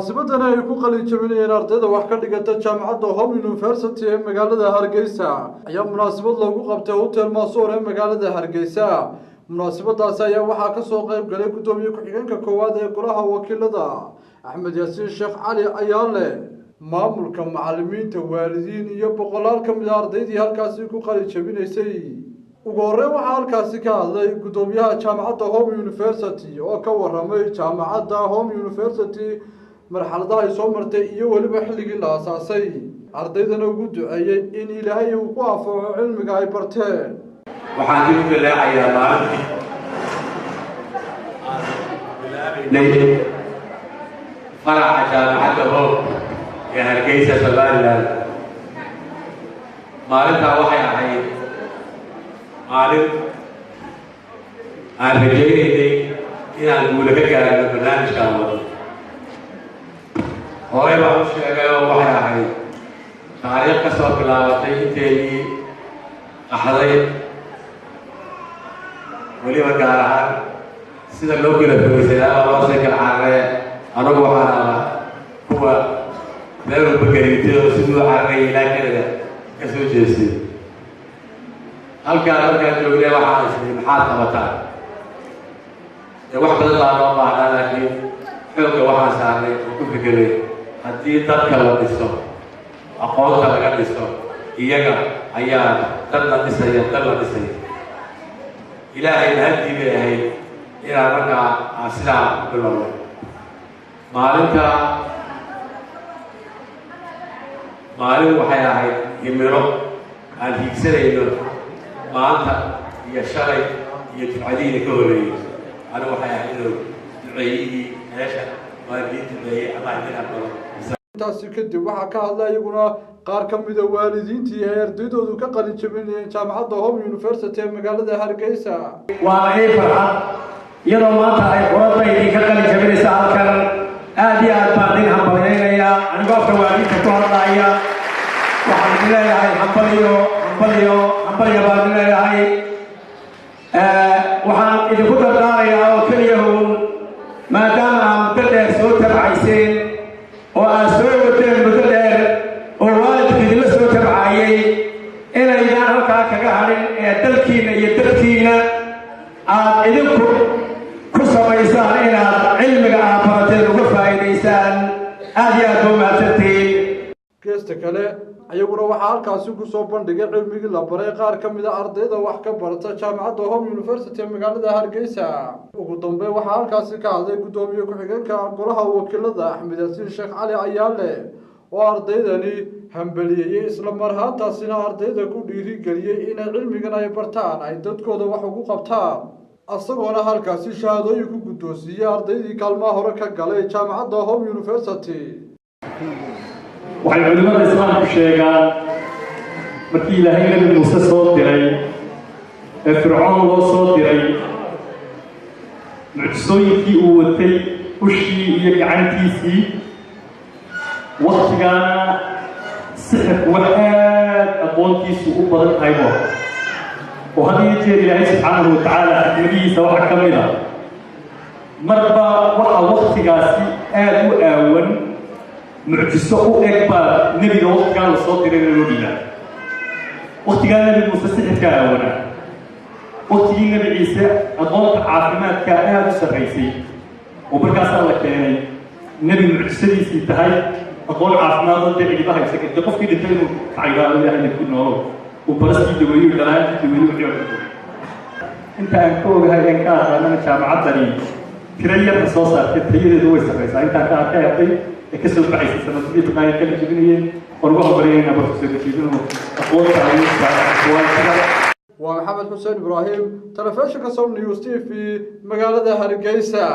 Munaasabadani ay ku qalin jabinayeen ardayda wax ka dhigata jaamacadda Home University ee magaalada Hargeysa ayaa munaasabad loogu qabtay Hotel Mansoor ee magaalada Hargeysa. Munaasabadaasi ayaa waxaa ka soo qayb galay guddoomiye ku-xigeenka koowaad ee golaha wakiilada Axmed Yaasiin Sheekh Cali Ayaale, maamulka, macallimiinta, waalidiin iyo boqolaal ka mid ah ardaydii halkaasi ku qalin jabinaysay. Ugu horreyn waxaa halkaasi ka hadlay guddoomiyaha jaamacadda Home University oo ka warramay jaamacadda Home University, marxaladaha ay soo martay iyo weliba xilligii la aasaasay, ardaydana ugu duceeyey in Ilaahay uu ku anfaco cilmiga ay barteen. Waxaan dib u bilaacayaa maalintii aan bilaabaynay faraca jaamacadda Hope ee Hargeysa, Somaliland. Maalintaa waxay ahayd maalin aan rajaynaynay inaan guula ka gaarno barnaamijkaan wado. Horey baan u sheegay oo waxay ahayd taariikh ka soo bilaabatay inteedii qaxday, weliba gaar ahaan sida loo kala fogeysadaa baa loo sii kala cararee. Anugu waxaan ahaa kuwa meel walba gariitay oo siduu cararaya ilaa Canada ka soo jeestay. Halkaa markaan joognay waxaan isnii, "Maxaad qabataan?" Dee wax badan baa loo baahnaa, laakiin xoogga waxaan saarnay oo ku fikiray haddii dadka la dhiso, aqoonta laga dhiso, iyaga ayaa dad la dhisaya, dad la dhisaya. Ilaahay mahaddii bay ahayd inaan markaa aan sidaa ku bilowday. Maalinta maalin waxay ahayd himilo aan hiigsanayno maanta iyo shalay iyo dufcadihiina ka horreeyey. Anigu waxay ahayd inuu duceeyihii meesha waa idiin duceeyey ama idin aqbalo. Intaasi kadib waxaa ka hadlay iyaguna qaar ka mida waalidiintii ay ardaydoodu ka qalin jabinayeen jaamacadda Home University ee magaalada Hargeysa. Waana ii farxad iyadoo maanta ay quradda idinka qalin jabinaysa halkan. Aad iyo aad baan idin hambalyaynayaa. Anigoo afka waalidiinta ku hadlaaya waxaan idin leeyahay hambaliyo, hambaliyo, hambalyo baan idin leeyahay. Waxaan idinku dardaarayaa oo keliya uun, maadaama aad muddo dheer soo tabcayseen oo aad soo wadeen muddo dheer oo waalidku idinla soo tabcaayey, inaydaan halkaa kaga hadhin ee dalkiinna iyo dadkiinna aad idinku ku samaysaan, inaad cilmiga aad barateen uga faa'iidaysaan. Aad iyo aad ba umahadsantihiin. Geesta kale ayaguna waxaa halkaasi kusoo bandhigay cilmigii la baray qaar ka mid ah ardayda wax ka barata jaamacadda Home University ee magaalada Hargeysa. Ugu dambeyn waxaa halkaasi ka hadlay guddoomiye ku-xigeenka golaha wakiilada Axmed Yaasiin Sheekh Cali Ayaale oo ardaydani hambaliyeeyey, isla mar ahaantaasina ardayda ku dhiirigeliyey inay cilmigan ay bartaan ay dadkooda wax ugu qabtaan, isagoona halkaasi shahaadooyin ku guddoonsiiyey ardaydii kaalmaha hore ka galay jaamacadda Home University. Waxay culimmada Islaamku sheegaan markii Ilaahay Nebi Muuse soo diray ee Fircoon loo soo diray, mucjisooyinkii uu watay, ushii iyo gacantiisii, waktigaana sixirku wax aad aqoontiisu u badan tahay bo oo had iyo jeer Ilaahay subxaanahu watacaala xikmadihiisa waxaa ka mid a marba waxa waktigaasi aad u aawan mucjiso u eg baa nebiga waktigaa la soo dirayna loo dhiibaa. Waktigaa Nebi Muuse sixirkaa aawanaa, waktigii Nebi Ciise aqoonta caafimaadkaa aada u sarraysay, oo markaasaa la keenay nebi mucjisadiisii tahay aqoon caafimaad oo dee cidiba haysa dee qofkii dhintay inuu kacaybaado, Ilahay ku noolo, uu baraskii daweeyo, dhalaantii daweeyo, wixii oo dhan. Inta aan ka ogahay een ka aqaanana, jaamacaddani tiro yarna soo saartay, tayadeedu way sarraysaa intaan ka arkay arday ee kasoo baxaysay sanadadii badnaa kala jebinayeen. Waan ugu hambalyaynaa Professor Najiib aqoonta ayuu. Waa Maxamed Xuseen Ibraahim, telefishinka Som News TV, magaalada Hargeysa.